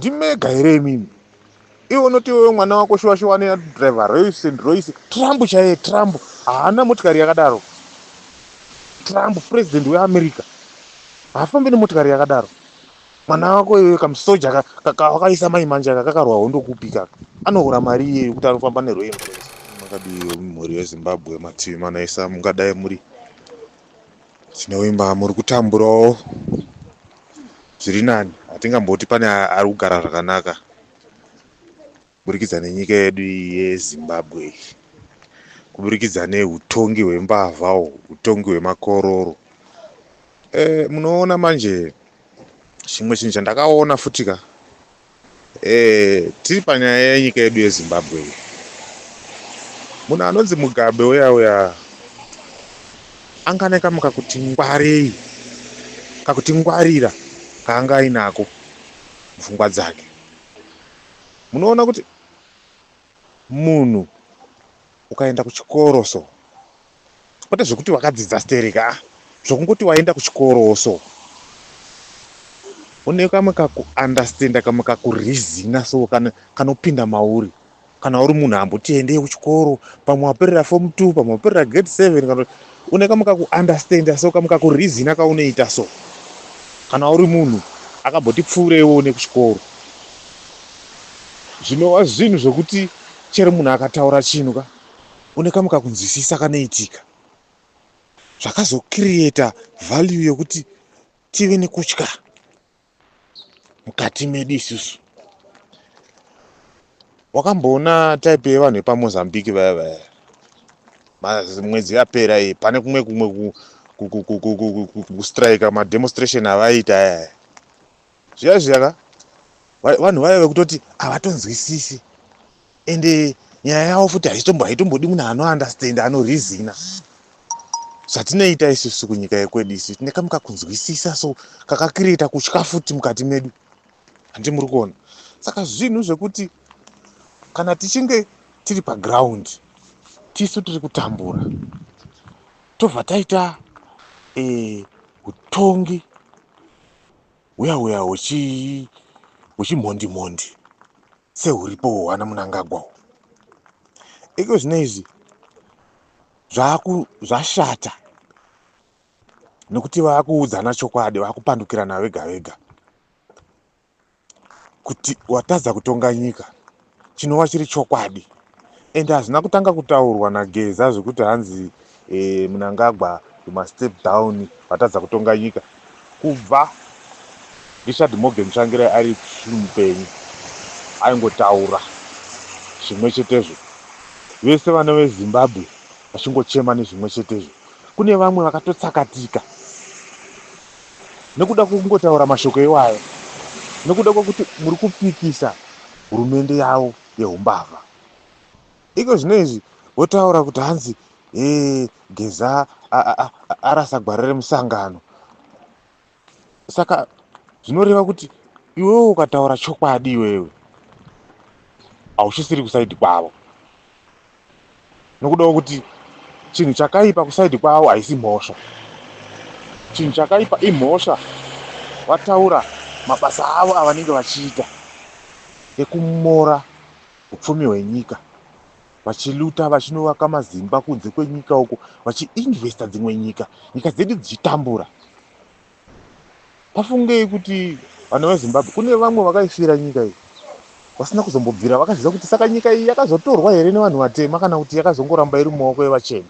Ndimega here imimi? Iwe unoti iwewe mwana wako shuwa shuwa ane driver Rolls and Royce, Trump chaiye, Trump haana motikari yakadaro. Trump president weAmerica haafambi nemotikari yakadaro. Mwana wako iwewe kamusoja kawakaisa mai manje aka kakarwa hondo kupi kaka? Anohora mari iyeyo yekuti anofamba neRoyal Royce. Makadii mhuri yeZimbabwe mativi mana ese mungadai muri tinovimba muri kutamburawo zviri nani hatingamboti pane ari kugara zvakanaka kuburikidza nenyika yedu iyi yeZimbabwe iyi kuburikidza neutongi hwembavha uhu utongi hwemakororo e, munoona manje chimwe chinhu chandakaona futi ka e, tiri panyaya yenyika yedu yeZimbabwe iyi munhu anonzi Mugabe uya uya anga ane kamwe kakuti ngwarei kakuti ngwarira kaanga ainako mupfungwa dzake. Munoona kuti munhu ukaenda kuchikoro so kwete zvekuti wakadzidza stereka ah, zvokungoti waenda kuchikoro so une kamwe kakuunderstanda kamwe kakurizina so kanopinda mauri kana uri munhu amboti endei kuchikoro pamwe waperera form 2 pamwe waperera grade 7 kana une kamwe kakuunderstanda so kamwe kakurizina kaunoita so kana uri munhu akamboti pfuureiwo nekuchikoro zvinova zvinhu zvekuti chero munhu akataura chinhu ka une kamwe kakunzwisisa kanoitika zvakazocreata value yekuti tive nekutya mukati medu isusu. Wakamboona type yevanhu vepaMozambique vaya vaya mwedzi yapera iyi pane kumwe kumwe kustrika mademonstration avaiita aya zviya zviya ka vanhu vaya vekutoti havatonzwisisi ende nyaya yavo futi haitombodi munhu anounderstand anorizina zvatinoita isusu kunyika yekwedu isu tine kamwe kakunzwisisa so kakakireta kutya futi mukati medu handi muri kuona saka zvinhu zvekuti kana tichinge tiri paground tisu tiri kutambura tobva taita utongi huya huya hwechimhondi-mhondi sehuripo hwana Mnangagwa. Iko zvino izvi zvashata nekuti vakuudzana chokwadi, vakupandukirana vega vega kuti watadza kutonga nyika chinova chiri chokwadi. Ende hazvina kutanga kutaurwa naGeza zvekuti hanzi Mnangagwa you must step down watadza kutonga nyika. Kubva Richard Morgan Tsvangirai ari mupenyu aingotaura zvimwe chetezvo. Vese vana veZimbabwe vachingochema nezvimwe chetezvo. Kune vamwe vakatotsakatika nekuda kwekungotaura mashoko iwayo, nekuda kwekuti muri kupikisa hurumende yavo yehumbavha. Iko zvino izvi votaura kuti hanzi Geza arasa gwara remusangano. Saka zvinoreva kuti iwewe ukataura chokwadi iwewe hauchisiri kusaidi kwavo, nokuda kwekuti chinhu chakaipa kusaidi kwavo haisi mhosva. Chinhu chakaipa imhosva vataura mabasa avo avanenge vachiita ekumora upfumi hwenyika, vachiluta vachinovaka mazimba kunze kwenyika uko, vachiinvesta dzimwe nyika, nyika dzedu dzichitambura. Pafungei kuti vana veZimbabwe kune vamwe vakaifira nyika iyi vasina kuzombobvira vakaziva kuti saka nyika iyi yakazotorwa here nevanhu vatema kana kuti yakazongoramba iri mumaoko evachena.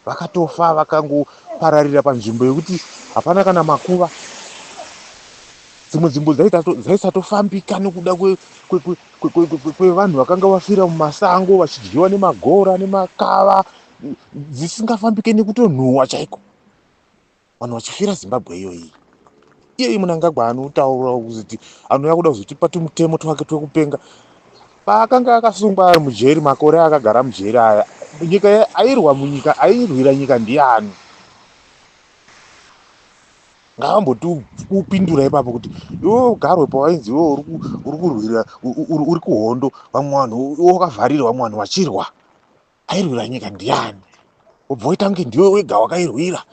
Vakatofa vakangopararira panzvimbo yekuti hapana kana makuva. Dzimwe nzvimbo dzaisatofambika nekuda kwevanhu vakanga vafira mumasango vachidyiwa nemagora nemakava, dzisingafambike nekutonhuhwa chaiko. Vanhu vachifira Zimbabwe iyoyi. Iyeyi Mnangagwa anotaura kuti anouya kuda kuzotipa tumutemo twake twekupenga. Paakanga akasungwa ari mujeri makore akagara mujeri aya, nyika airwa munyika airwira nyika ndiani? Ngavamboti upindura ipapo kuti iwe ugarwe pawainzi iwe uri kurwira uri kuhondo, vamwe vanhu iwe wakavharirwa, vamwe vanhu vachirwa. Airwira nyika ndiani? Wobva waita kunge ndiwe wega wakairwira.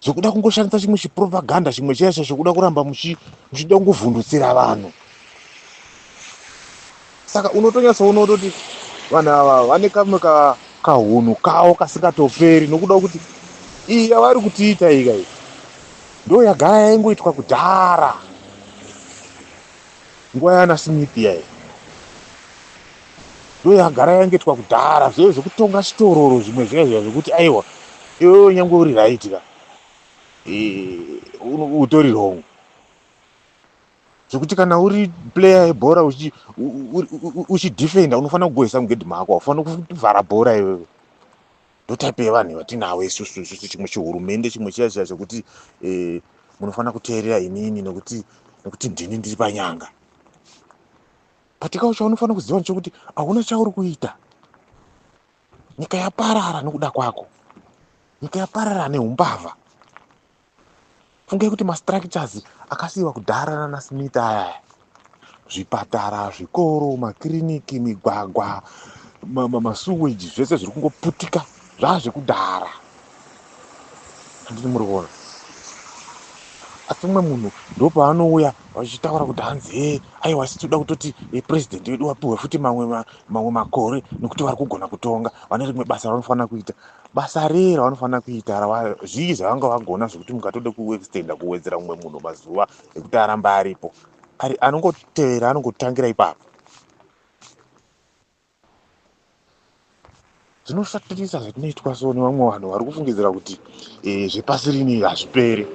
Zvekuda kungoshandisa chimwe chipropaganda chimwe chiya chekuda kuramba muchida kungovhundutsira vanhu. Saka unotonyatsoona kutoti vanhu ava vane kamwe kahunhu kavo kasingatoperi, nokuda kuti iyi yavari kutiita ika iyi ndo yagara yaingoitwa kudhara nguva yana Smith yayi, ndo yagara yaingoitwa kudhara, zviye zvekutonga chitororo, zvimwe zviya zviya zvekuti aiwa, iwewe nyange uri right ka, utori wrong, zvekuti kana uri player yebhora uchidefenda, unofanira kugoisa mugedhi mako, haufaniri kuvhara bhora iwewe. Ndotype yevanhu vatinavo isusu. Isusu chimwe chihurumende chimwe chiya chiya chekuti munofanira kuteerera inini nekuti ndini ndiri panyanga patikawo. Chaunofanira kuziva ndechekuti hauna chauri kuita. Nyika yaparara nokuda kwako, nyika yaparara neumbavha. Fungai kuti mastructures akasiyiwa kudhara nana Smith ayaya, zvipatara, zvikoro, makiriniki, migwagwa, masuweji, zvese zviri kungoputika, zvazvekudhara, handiti muri kuona? Asi umwe munhu ndopaanouya vachitaura kuti hanzi, "He, aiwa, isi toda kutoti purezidendi wedu wapiwe futi mamwe makore nekuti vari kugona kutonga, vane rimwe basa ravanofanira kuita." Basa rei ravanofanira kuita? Zvii zvavanga vagona zvekuti mungatoda kuextenda, kuwedzera mumwe munhu mazuva ekuti aramba aripo? Ari anongotevera anongotangira ipapo. Zvinoshatirisa zvatinoitwa so nevamwe vanhu vari kufungidzira kuti zvepasi rini hazviperi,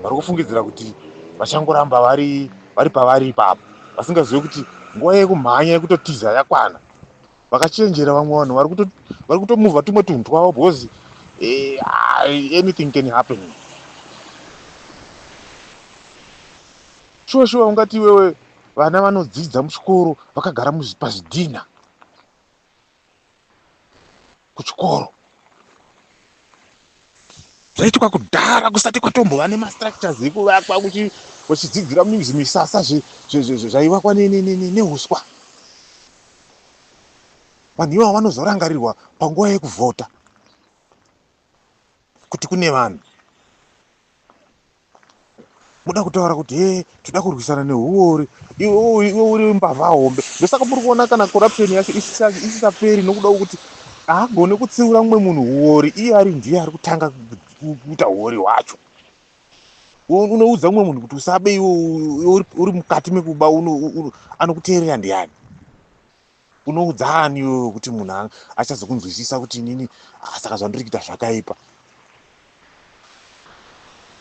vari kufungidzira kuti vachangoramba vari pavari ipapo, vasingazivi kuti nguva yekumhanya, yekutotiza yakwana. Vakachenjera vamwe vanhu vari kutomuvha tumwe tunhu twavo, because anything can happen. Shuwa shuwa, ungati iwewe vana vanodzidza muchikoro vakagara pazvidhina kuchikoro, zvaitwa kudhara kusati kwatombova nemastructures ekuvakwa, vachidzidzira muzvimisasa zvaivakwa neuswa. Vanhu ivavo vanozorangarirwa panguva yekuvhota kuti kune vanhu. Muda kutaura kuti, "He, toda kurwisana neuori," iwe uri mbavha hombe. Ndosaka muri kuona kana corruption yacho isisaperi, nokuda kwekuti haagoni kutsiura mumwe munhu uori, iye ari ndiye ari kutanga kuita uori hwacho. Unoudza mumwe munhu kuti usabe, iwe uri mukati mekuba, anokuteerera ndiani? Unoudza ani iwewe kuti munhu achazokunzwisisa kuti inini, ah, saka zvandiri kuita zvakaipa?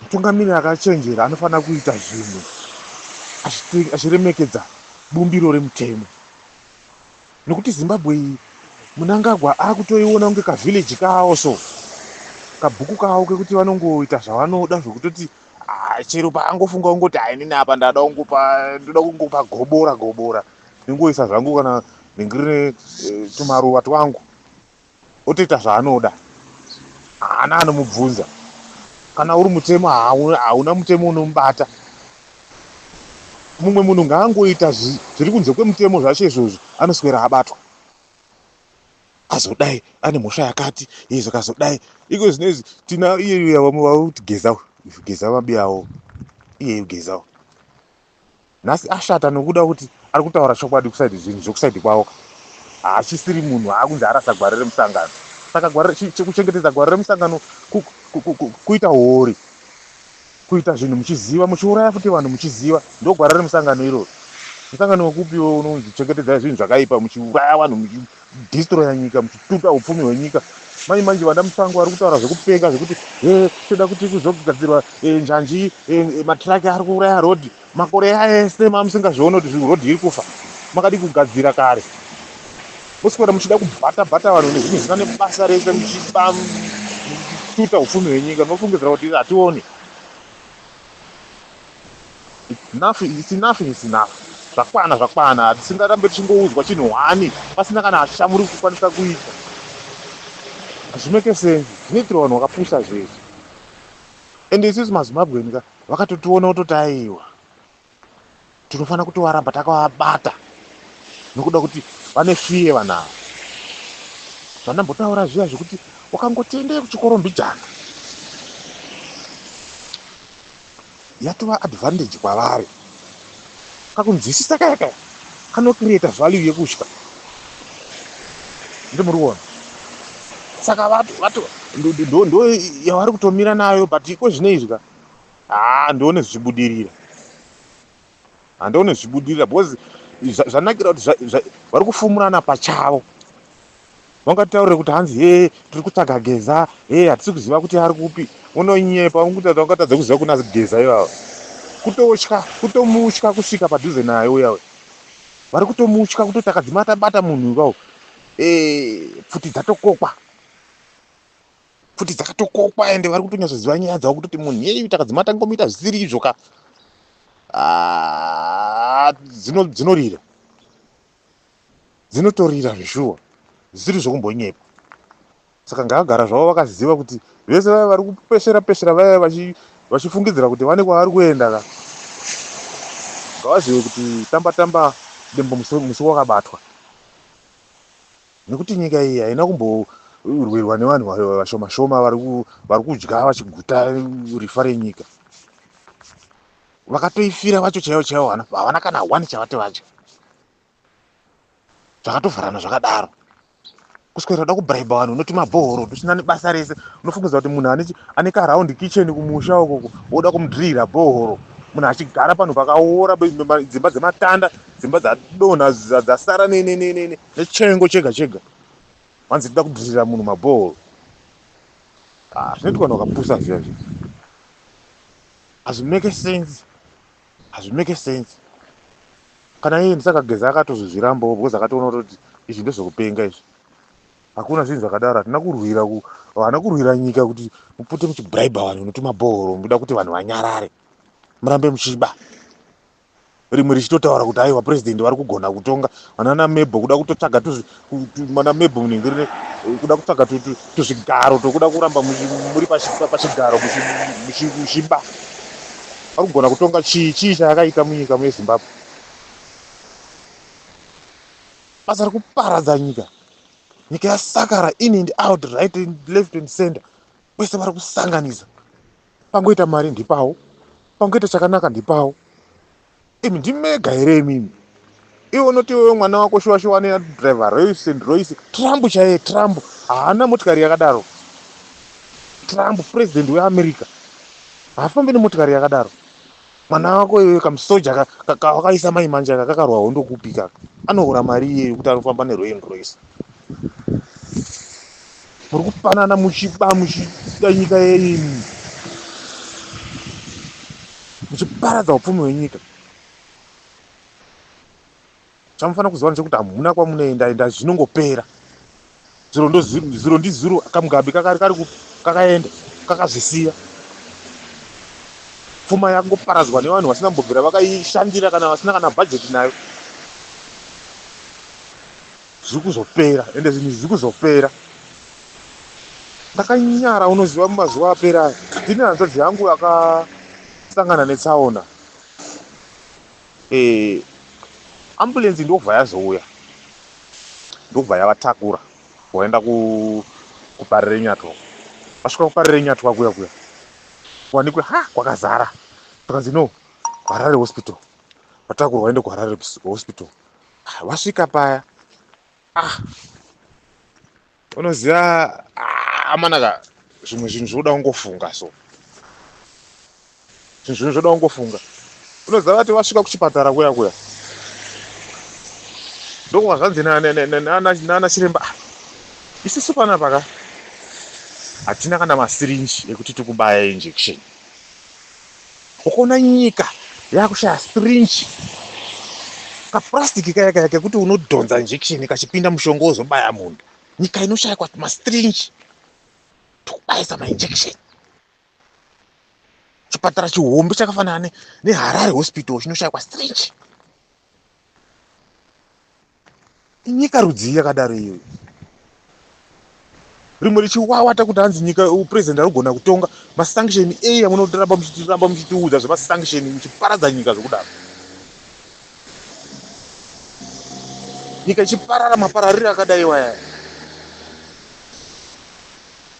Mutungamiri akachenjera anofanira kuita zvinhu achiremekedza bumbiro remutemo, nekuti Zimbabwe iyi Munangagwa akutoiona kunge kavillage kawo, so kabhuku kawo kekuti vanongoita zvavanoda, zvekutoti, ah, chero paangofunga kungoti, "Ainini apa ndada kungopa, ndoda kungopa gobora gobora, ndingoisa zvangu kana ndingirine tumaruva twangu," otoita zvaanoda, haana anomubvunza. Kana uri mutemo, hauna mutemo unomubata. Mumwe munhu ngaangoita zviri kunze kwemutemo zvacho izvozvo, anoswera abatwa, azodai ane mhosva yakati, iye zvakazodai. Iko zvinezvi tina iye vamwe vakuti Geza, Geza mabiyawo, iyeyu Gezawo nhasi ashata nokuda kuti ari kutaura chokwadi kuside, zvinhu zvekuside kwavo. Haachisiri munhu aakunzi arasa gwara remusangano. Saka kuchengetedza gwara remusangano kuita hori, kuita zvinhu muchiziva, muchiuraya futi vanhu muchiziva, ndo gwara remusangano iroro. Musangano wekupiwo unonzi chengetedzai zvinhu zvakaipa, muchiuraya vanhu, muchidestroya nyika, muchituta upfumi hwenyika? Manje manje vana musango vari kutaura zvekupenga zvekuti, "E, toda kuti kuzogadzirwa njanji, matraki ari kuuraya rodhi." Makore aya ese mamusingazvioni kuti rodhi iri kufa, makadi kugadzira kare? Moswera muchida kubhata bhata vanhu nezvinhu zvisina nebasa rese, muchiba, muchituta upfumi hwenyika, munofungidzira kuti hationi? Enough is enough is enough. Zvakwana, zvakwana. Hatisingarambe tichingoudzwa chinhu hwani pasina kana chamuri kukwanisa kuita. Hazvimake sense. Zvinoitirwa vanhu vakapusa zvezvi. Ende isusu maZimbabweni ka, vakatotiona kutoti aiwa, tinofanira kutovaramba takavabata, nokuda kuti vane fear vanhu ava. Zvandambotaura zviya zvekuti wakangoti endei kuchikoro mbijana. Yatova advantage kwavari. Kakunzwisisa kaya kaya kanocreata value yekutya. Ndi muri kuona? Saka vato ndo yavari kutomira nayo, but iko zvino izvi ka, haa, ndione zvichibudirira, handione zvichibudirira, because zvanakira kuti vari kufumurana pachavo. Vangatitaurire kuti hanzi, "He, tiri kutsvaga Geza, he, hatisi kuziva kuti ari kupi." Unonyepa, ungatadza kuziva kuna Geza ivava. Kutotya, kutomutya kusvika padhuze naye uya. Vari kutomutya kutoti akadzima tabata munhu ivawo, pfuti dzatokokwa, pfuti dzakatokokwa. Ende vari kutonyatsoziva nyaya dzavo, kutoti munhu yeyu takadzima tangomuita zvisiri izvo ka, dzinorira, dzinotorira zveshuwa, zvisiri zvokumbonyepa. Saka ngavagara zvavo vakaziva kuti vese vaya vari kupeshera peshera vaya vachifungidzira kuti vane kwavari kuenda ka, ngavazive kuti tamba tamba dembo musi wakabatwa, nekuti nyika iyi haina kumborwirwa nevanhu vashoma shoma vari kudya vachiguta rifa renyika. Vakatoifira vacho chaivo chaivo havana kana one chavati vadya. Zvakatovharana zvakadaro, kuswera da kubraiba vanhu unoti mabhohoro tusina nebasa rese. Unofungidza kuti munhu ane karound kitchen kumusha ukoko, woda kumudhirira bhohoro, munhu achigara panhu pakaora, dzimba dzematanda, dzimba dzadonha, dzasara nechengo chega chega, vanzi tida kudhirira munhu mabhohoro. Ah, zvinoitwa vanhu vakapusa zviya zvi. Hazvimake sense, hazvimake sense. Kana iye ndisakageza akatozozvirambawo, because akatoona kutoti izvi ndezvekupenga izvi, hakuna zvinhu zvakadaro. Hatina kurwira, havana kurwira nyika kuti mupute muchibraiba vanhu noti mabhohoro, muda kuti vanhu vanyarare, murambe muchiba. Rimwe richitotaura kuti aiwa, purezidendi vari kugona kutonga. Vanana mebho kuda kutotsvaga, mana mebho munenge rine kuda kutsvaga tuzvigaro tokuda kuramba muri pachigaro muchiba. Vari kugona kutonga chii? Chii chaakaita munyika muyeZimbabwe? Basa rekuparadza nyika. Nyika yasakara in and out, right and left and center, kwese vari kusanganisa. Pangoita mari ndipawo, pangoita chakanaka ndipawo. Imi ndimega here imimi? Iwe unoti iwewe mwana wako shuwa shuwa ane driver Rolls and Royce. Trump chaiye, Trump haana motikari yakadaro. Trump, president weAmerica, haafambi nemotikari yakadaro. Mwana wako iwewe kamusoja kawakaisa mai manje aka kakarwa hondo kupi kaka? Anohora mari iyeyo yekuti anofamba neRolls Royce? Muri kupanana muchiba, muchida nyika yenyu, muchiparadza upfumi hwenyika. Chamufanira kuziva ndechekuti hamuna kwamunoenda enda, zvinongopera. Zero ndo zero ndizero. Kamugabe kakari kari kupi? Kakaenda, kakazvisiya. Pfuma yakungoparadzwa nevanhu vasina kumbobvira vakaishandira, kana vasina kana bhajeti nayo. Zviri kuzopera, ende zvinhu izvi zviri kuzopera. Ndakanyara, unoziva, mumazuva apera aya ndine hanzvadzi yangu yakasangana netsaona. Ambulance ndobva yazouya, ndobva yavatakura waenda kuParirenyatwa. Vasvika kuParirenyatwa kuya kuya, wanikwe ha kwakazara, zvakanzi no, Harare Hospital. Vatakurwa vaende kuHarare Hospital. Vasvika paya, ah, unoziva, amanaka, zvimwe zvinhu zvinoda kungofunga. So zvinhu zvino zvoda kungofunga. Unoziva, vati vasvika kuchipatara kuya kuya, ndokwa zvanzi nana chiremba, "Ah, isusu panapa ka hatina kana masirinji ekuti tikubaya injection." Ukaona nyika yakushaya sirinji, kapurastiki kaya kaya kekuti unodhonza injection kachipinda mushonga wozobaya munhu, nyika inoshayikwa masirinji tokubayisa mainjection, chipatara chihombe chakafanana neHarare Hospital chinoshayikwa sirinji, inyika rudzii yakadaro iyoyo? Rimwe richiwawata kuti hanzi nyika, president ari kugona kutonga. Masanction ei amunotiramba muchitiramba muchitiudza zvemasanction, muchiparadza nyika zvokudaro, nyika ichiparara maparariro akadai waya?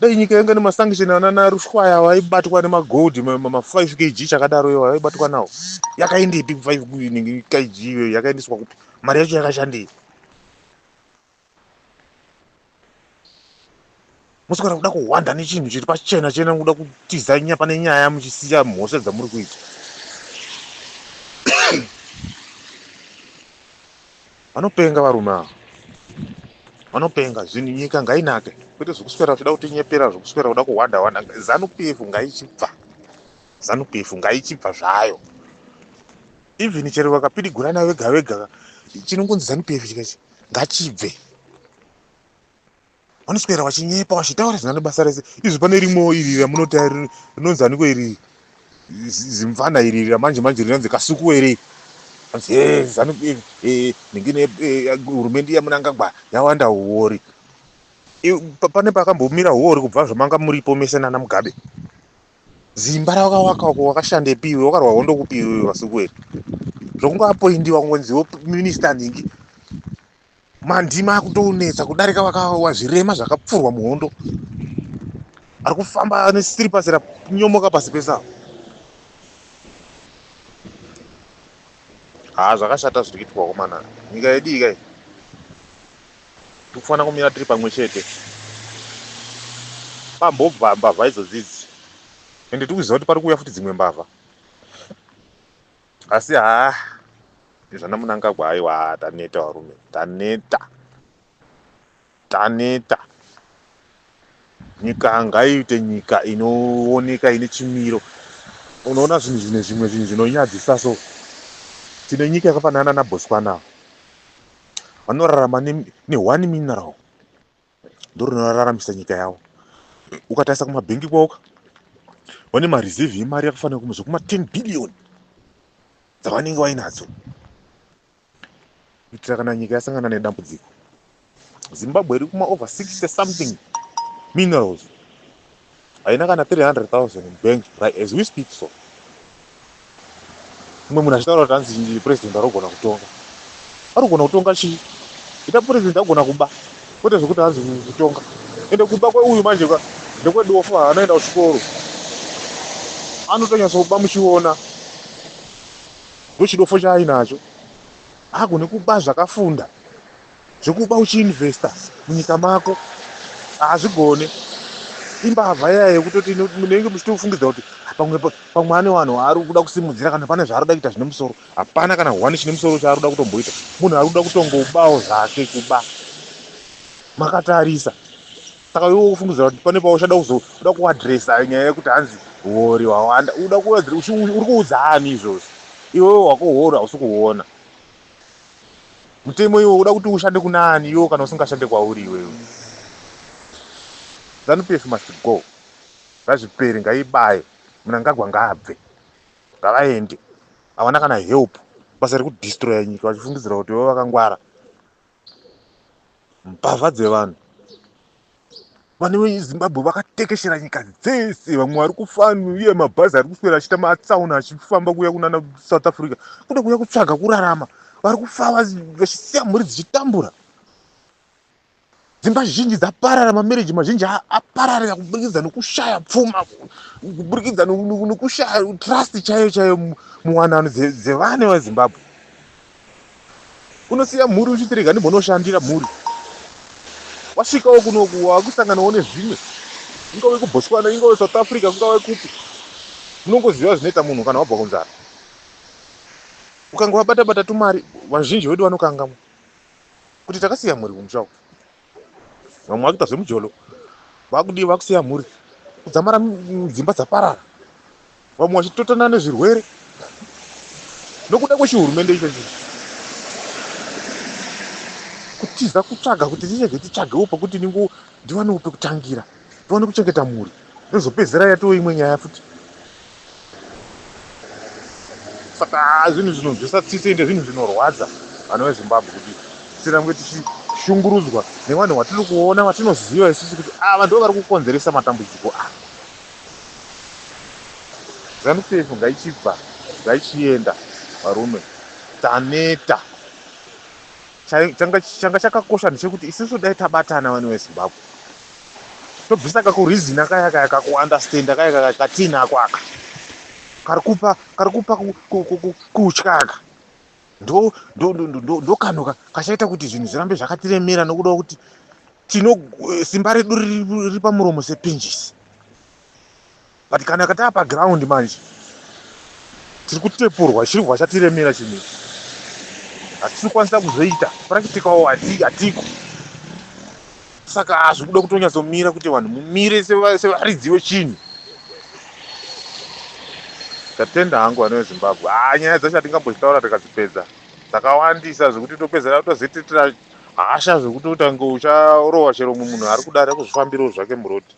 Dai nyika yanga nemasanction anana Rushwaya vaibatwa nemagold ma5 kg chakadaro iwo vaibatwa nawo. Yakaendepi 5 kg iyoyo yakaendeswa kupi? Mari yacho yakashandei? Muswera kuda kuhwanda nechinhu chiri pachena chena kuda kutiza nya pane nyaya muchisiya mhosva dzamuri kuita. Vanopenga varume ava. Vanopenga zvinhu nyika ngainake kwete zvekuswera vachida kutinyepera zvekuswera kuda kuhwanda hwanda. Zanu PF ngaichibva. Zanu PF ngaichibva zvayo. Even chero vakapidigurana vega vega chinongonzi Zanu PF chikachi ngachibve. Vanoswera vachinyepa vachitaura zvisina nebasa rese. Izvi pane rimwewo iri ramunoti rinonzi aniko iri zimvana iri ramanje manje rinonzi kasuku here hanzi zanu nhingi hurumende yamunangagwa yawanda huori. Pane pakambomira huori kubva zvamanga muripo mese nana Mugabe. Zimba rawakawaka uko wakashandepi iwe wakarwa hondo kupi iwe Kasukuwere. Zvokungoapoindiwa kungonziwo minista nhingi mandima akutounetsa kudarika wazvirema zvakapfurwa muhondo. Ari kufamba nesiripasi ranyomoka pasi pese apo. Haa zvakashata zviri kuitwa komana. Nyika yedu iyi kai. Tikufanira kumira tiri pamwe chete. Pambobva mbavha idzodzidzi. Ende tiri kuziva kuti pari kuuya futi dzimwe mbavha. Asi haa zvana Mnangagwa aiwa taneta varume. Taneta. Taneta. Nyika ngaiite nyika inooneka ine chimiro. Unoona zvinhu zvine zvimwe zvinhu zvinonyadzisa so. Tine nyika yakafanana naBotswana. Vanorarama ne one mineral. Ndorinoraramisa nyika yavo. Ukatarisa kumabhengi kwavo vane mareserve emari yakafanira zvekuma 10 billion dzavanenge vainadzo kuitira kana nyika yasangana nedambudziko. Zimbabwe iri kuma over 60 something minerals haina kana 300,000 mubank right as we speak so. Mumwe munhu achitaura kuti hanzi president arikugona kutonga. Arikugona kutonga chii? Ita president agona kuba kwete zvekuti hanzi kutonga. Ende kuba kweuyu manje ndekwedofa anoenda kuchikoro. Anotonyatsokuba muchiona. Ndochidofo chaainacho. Haagoni kuba zvakafunda. Zvekuba uchiinvesta munyika mako haazvigone. Imbavha iya yekutoti munenge muchitofungidza kuti pamwe pamwe ane vanhu vaari kuda kusimudzira kana pane zvaari kuda kuita zvine musoro. Hapana kana hwani chine musoro chaari kuda kutomboita. Munhu ari kuda kutongobawo zvake kuba. Makatarisa. Saka iwe wofungidzira kuti pane pauchada kuzoda kuadresa nyaya yekuti hanzi huori hwawanda. Uda uri kuudza ani izvozvo? Iwewe wako huori hausi kuhuona. Mutemo iwe uda kuti ushande kuna ani iwe kana usingashande kwauri iwewe. Zanu PF must go. Ngazvipere ngaibaye. Mnangagwa ngaabve. Ngavaende. Hawana kana help. Basa rekudestroya nyika vachifungidzira kuti ivo vakangwara. Mbavha dzevanhu. Vana veZimbabwe vakatekeshera nyika dzese. Vamwe vari kufa uye mabhazi ari kuswera achiita matsaona achifamba kuuya kunana South Africa. Kuda kuuya kutsvaga kurarama. Vari kufa vachisiya mhuri dzichitambura. Dzimba zhinji dzaparara, mamereji mazhinji apararira kuburikidza nokushaya pfuma, kuburikidza nokushaya trust chaiyo chaiyo muwanano dzevana veZimbabwe. Unosiya mhuri uchiti rega ndimbonoshandira mhuri. Wasvikawo kunoku wakusanganawo nezvimwe. Ingave kuBotswana, ingave South Africa, kungave kupi. Unongoziva zvinoita munhu kana wabva kunzara. Ukanga wabata bata tumari, vazhinji vedu vanokangamwa kuti takasiya mhuri kumusha uku. Vamwe vakuita zvemujolo, vakudii vakusiya mhuri kudzamara dzimba dzaparara. Vamwe vachitotana nezvirwere nokuda kwechihurumende ichochi. Kutiza kutsvaga kuti tichege titsvagewo pekuti ndiwanewo pekutangira, tiwane kuchengeta mhuri. Yozopedzera yatoo imwe nyaya futi. Saka zvinhu zvinonzwisa tsitsi ende zvinhu zvinorwadza vana veZimbabwe kuti tirambe tichishungurudzwa nevanhu vatiri kuona vatinoziva isusu kuti ava ndo vari kukonzeresa matambudziko aya. Zanu PF ngaichibva ngaichienda varume taneta. Changa chakakosha ndechekuti isusu dai tabatana vana veZimbabwe. Tobvisa kakurizina kaya kaya, kakuunderstanda kaya kaya katinako aka, kari kupa, kari kupa kutya aka, ndo ndo ndo ndo ndo kano kachaita kuti zvinhu zvirambe zvakatiremera, nokuda kuti tino simba redu riri pamuromo sepinjisi. But kana kataa paground manje, tiri kutepurwa, chiribva chatiremera chinhu ichi, hatisi kukwanisa kuzoita practical, hatiko. Saka hazvi kuda kutonyatsomira kuti vanhu mumire sevaridzi vechinhu. Tatenda hangu, vana veZimbabwe. Ha, nyaya dzacho hatingambodzitaura tikadzipedza, dzakawandisa zvekuti topedzera tozoititira hasha, zvekuti utange ucharohwa chero mumwe munhu ari kudari kuzvifambirawo zvake murodhi.